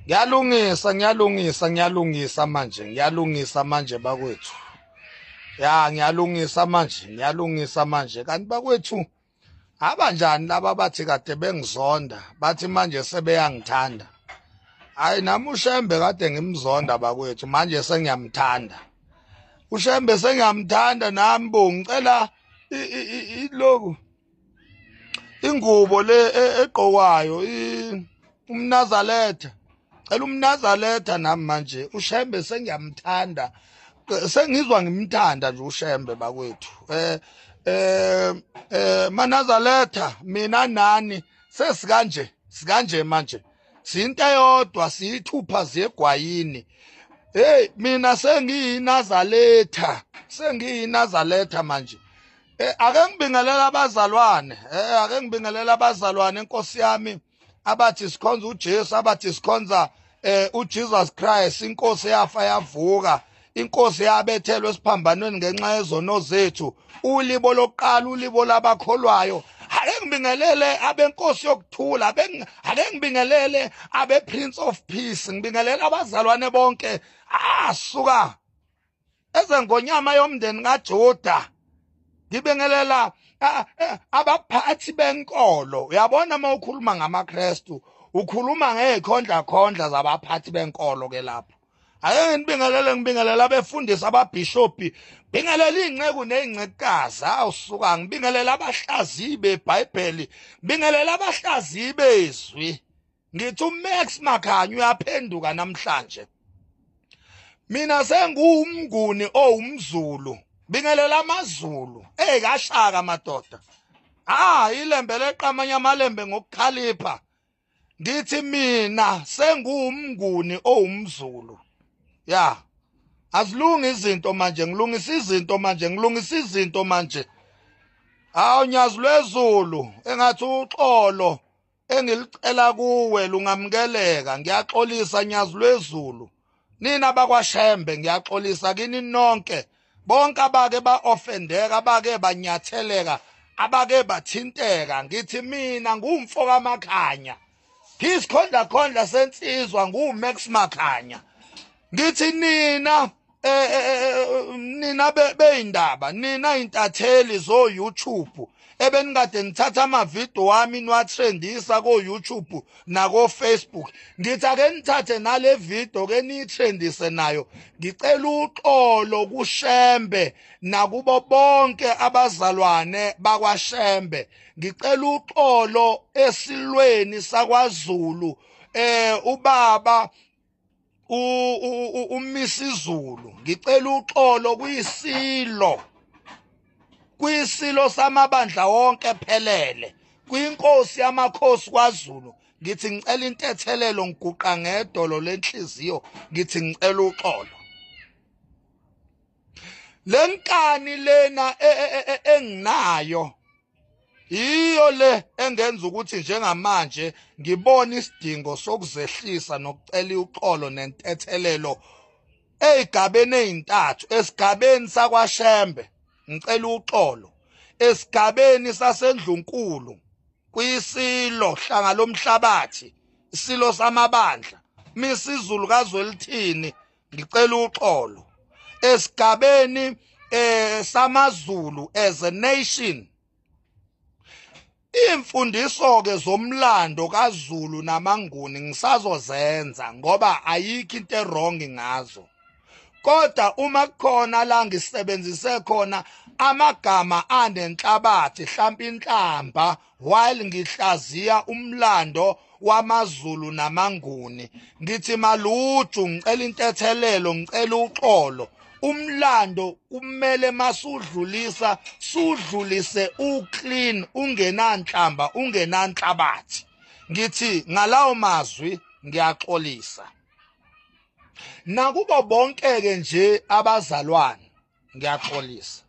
Ngiyalungisa, ngiyalungisa, ngiyalungisa manje, ngiyalungisa manje bakwethu. Ya, ngiyalungisa manje, ngiyalungisa manje. Kanti bakwethu abanjani laba bathi kade bengizonda, bathi manje sebeyangithanda. Hayi, nami uShembe kade ngimzonda bakwethu, manje sengiyamthanda. UShembe sengiyamthanda nami bo, ngicela iloku ingubo le egqokwayo umNazaretha, cela umNazaretha nami manje. UShembe sengiyamthanda, sengizwa ngimthanda nje uShembe bakwethu. MaNazaretha, mina nani sesikanje, sikanje manje, sinto eyodwa, siyithupha ziyegwayini. Hey, mina sengiyinazaletha, sengiyinazaletha manje. Ake ngibingelela abazalwane, ake ngibingelela abazalwane enkosi yami abathi sikhonza uJesu, abathi sikhonza uJesus Christ, inkosi yafa yavuka, inkosi yabethelwe esiphambanweni ngenxa yezono zethu, ulibo lokuqala, ulibo labakholwayo. Ake ngibingelele abenkosi yokuthula, ake ngibingelele abe Prince of Peace, ngibingelele abazalwane bonke. Asuka ezengonyama yomndeni kaJuda, ngibingelela abaphathi benkolo. Uyabona, uma ukhuluma ngamaKristu ukhuluma ngezikhondla khondla zabaphathi benkolo ke lapho. Ake ngibingelele, ngibingelela abefundisi, ababhishopi, bingelela iy'nceku ney'ncekukazi. Awusuka, ngibingelela abahlaziyi beBhayibheli, bingelela abahlaziyi bezwi. Ngithi uMax Makhanya uyaphenduka namhlanje. Mina senguwumnguni owumZulu, bingelela amaZulu. Ey, kashaka madoda. Ah, ilembe leqamanye amalembe ngokukhalipha. Ngithi mina senguwumnguni owumZulu. Ya, azilungi izinto manje, ngilungisa izinto manje, ngilungisa izinto manje. Awu nyazi lwezulu, engathi uxolo engilicela kuwe lungamukeleka. Ngiyaxolisa nyazi lwezulu, nina bakwaShembe, ngiyaxolisa kini nonke, bonke abake ba-offendeka, abake banyatheleka, abake bathinteka. Ngithi mina ngumfo kaMakhanya, ngisikhondla khondla sensizwa, nguMax Makhanya. Ngithi nina nina beyindaba, nina intatheli zo YouTube ebenikade nithatha amavidiyo wami niwatrendisa ko YouTube nako Facebook, ngithi ake nithathe nale video ke niyitrendise nayo. Ngicela uxolo kuShembe nakubo bonke abazalwane bakwaShembe. Ngicela uxolo esilweni sakwaZulu, ubaba uMisizulu. Ngicela uxolo kuyisilo samabandla wonke phelele, kwinkosi yamakhosi kwaZulu. Ngithi ngicela intethelelo, ngiguqa ngedolo lenhliziyo, ngithi ngicela uxolo. Lenkani lena enginayo iyo le engenza ukuthi njengamanje ngibone isidingo sokuzehlisa nokucela uxolo nentethelelo ey'gabeni ey'ntathu. Esigabeni sakwaShembe ngicela uxolo, esigabeni sasendlunkulu kwisilo hlanga lomhlabathi, isilo samabandla Misizulu kaZwelithini, ngicela uxolo esigabeni samaZulu as a nation. Imfundiso ke zomlando kaZulu namaNguni ngisazozenza ngoba ayikho into ewrong ngazo, kodwa uma kukhona la ngisebenzise khona amagama anenhlabathi, hlampe inhlamba, while ngihlaziya umlando wamaZulu namaNguni, ngithi maluju, ngicela intethelelo, ngicela uxolo. Umlando kumele masudlulisa sudlulise uclean, ungenanhlamba, ungenanhlabathi. Ngithi ngalawo mazwi ngiyaxolisa nakubo bonke ke nje abazalwane, ngiyaxolisa.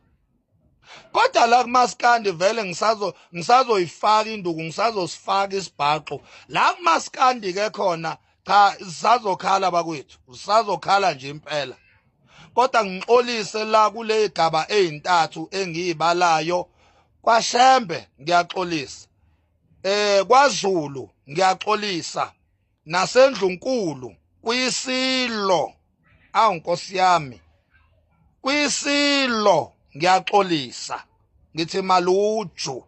Kodwa la kumaskandi vele ngisazoyifaka induku, ngisazosifaka isibhaxo la kumaskandi ke khona. Cha, sisazokhala bakwethu, sisazokhala nje impela. Kodwa ngixolise la kule igaba ezintathu engiyibalayo. KwaShembe ngiyaxolisa, kwaZulu ngiyaxolisa. Nasendlunkulu kuyisilo, awu Nkosi yami, kuyisilo ngiyaxolisa, ngithi maluju.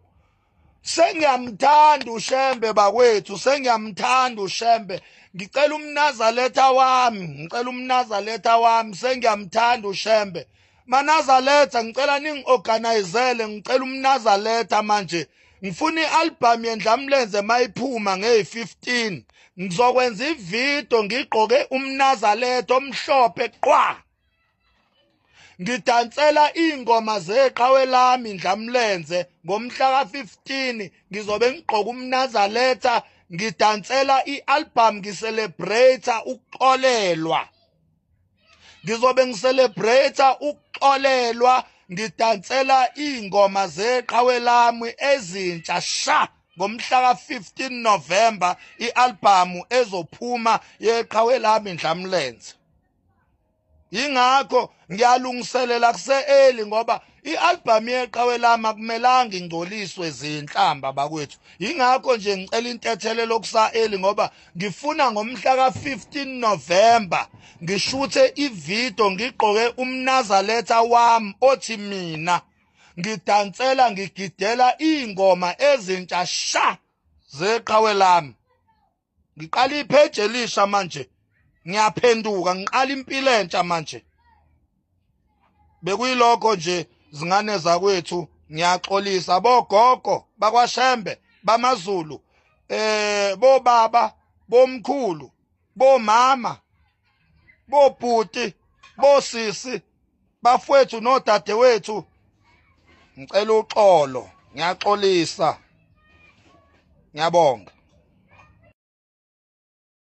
Sengiyamthanda uShembe bakwethu, sengiyamthanda uShembe. Ngicela umNazaretha wami, ngicela umNazaretha wami, sengiyamthanda uShembe. MaNazaretha, ngicela ningi-organizele, ngicela umNazaretha manje. Ngifuna i-album yeNdlamlenze mayiphuma ngeyi-15, ngizokwenza ividiyo ngigqoke umNazaretha omhlophe qwa, ngidansela ingoma zeqhawe lami Ndlamlenze. Ngomhla ka-15 ngizobe ngigqoka umNazaretha, ngidansela i-album, ngicelebrate ukuxolelwa. Ngizobe ngicelebrate ukuxolelwa, ngidansela ingoma zeqhawe lami ezintsha sha ngomhla ka-15 November, i-album ezophuma yeqhawe lami Ndlamlenze. Ingakho ngiyalungiselela kuse-early, ngoba i-album yeqhawe lami akumelanga ingcoliswe zinhlamba bakwethu. Ingakho nje ngicela intethelelo kusa-early, ngoba ngifuna ngomhla ka-15 November ngishuthe ividiyo ngigqoke umNazaretha wami othi mina, ngidansela, ngigidela ingoma ezintsha sha zeqhawe lami. Ngiqala ipage elisha manje, ngiyaphenduka, ngiqala impilo entsha manje. Bekuyilokho nje, zingane zakwethu, ngiyaxolisa bogogo bakwaShembe, bamaZulu, bobaba, bomkhulu, bomama, bobhuti, bosisi, bafowethu nodadewethu, ngicela uxolo, ngiyaxolisa, ngiyabonga.